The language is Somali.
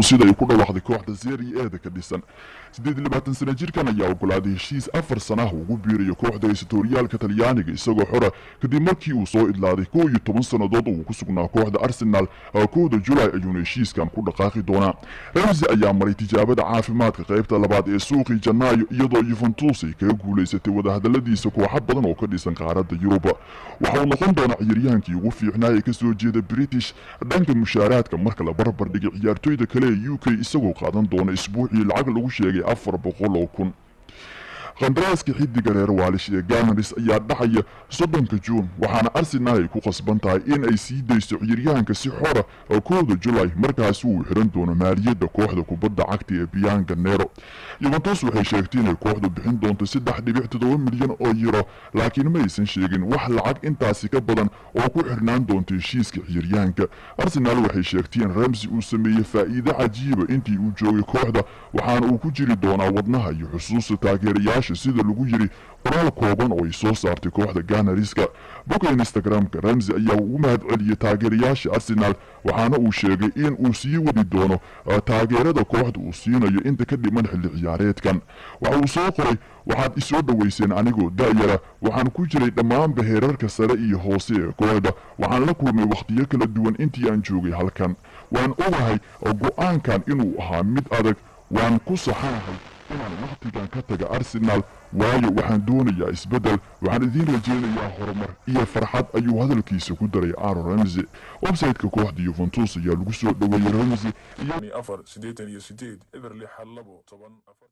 Sida ay ku dhawaaqday kooxda Serie A-da ka dhisan, 28 sana jirkan ayaa ogolaaday heshiis 4 sanaah ugu biirayo kooxda haysato horyaalka Talyaaniga isagoo xora, kadib markii uu soo idlaaday 11 sannadood uu ku sugnaa kooxda Arsenal. 1-da Julay ayuuna heshiiskan ku dhaqaaqi doonaa. Ramsey ayaa maray tijaabada caafimaadka qaybta labaad ee suuqii Janaayo, iyadoo Yuventus ay kaga guulaysatay wadahadaladiisa kooxo badan oo ka dhisan qaaradda Yurub. Waxa uu noqon doonaa ciyaaryahankii ugu fiicnaa ee kasoo jeeda British dhanka mushaaraadka marka la barbar dhigay ciyaartoyda kale ee UK, isagoo qaadan doona isbuucii lacag lagu sheegay 400,000. Qandaraaska xidiga reer Welsh ee Gunners ayaa dhacaya 30-ka Juun, waxaana Arsenal ay ku qasban tahay in ay sii dayso ciyaaryahanka si xora 1-da Julay, markaasi uu xiran doono maaliyadda kooxda kubadda cagta ee Bianconeri. Juventus waxay sheegtay inay kooxdu bixin doonto 3.7 milyan oo euro, laakiin ma aysan sheegin wax lacag intaasi ka badan oo ku xirnaan doonto heshiiska ciyaaryahanka. Arsenal waxay sheegtay in Ramsey uu sameeyey faa'iido cajiiba intii uu joogay kooxda, waxaana uu ku jiri doonaa wadnaha iyo xusuusta taageerayaasha, sida lagu yiri qoraal kooban oo ay soo saartay kooxda Gunners-ka. Bogga Instagram-ka, Ramsey ayaa ugu mahad celiyey taageerayaasha Arsenal, waxaana uu sheegay in uu sii wadi doono taageerada kooxda uu siinayo inta ka dhiman xilli ciyaareedkan. Waxa uu soo qoray: "Waxaad isoo dhoweyseen anigoo da'yara. Waxaan ku jiray dhammaanba heerarka sare iyo hoose ee kooxda. Waxaan la kulmay wakhtiyo kala duwan intii aan joogay halkan. Waan ogahay go'aankan inuu ahaa mid adag. Waan ku saxanahay inaan wakhtigan ka taga Arsenal, waayo waxaan doonayaa isbeddel. Waxaan idiin rajaynayaa horumar iyo farxad," ayuu hadalkiisa ku daray Aaron Ramsey. Website-ka kooxda Juventus ayaa lagu soo dhoweeyey Ramsey iyo 4 88 0 6 2 10 4.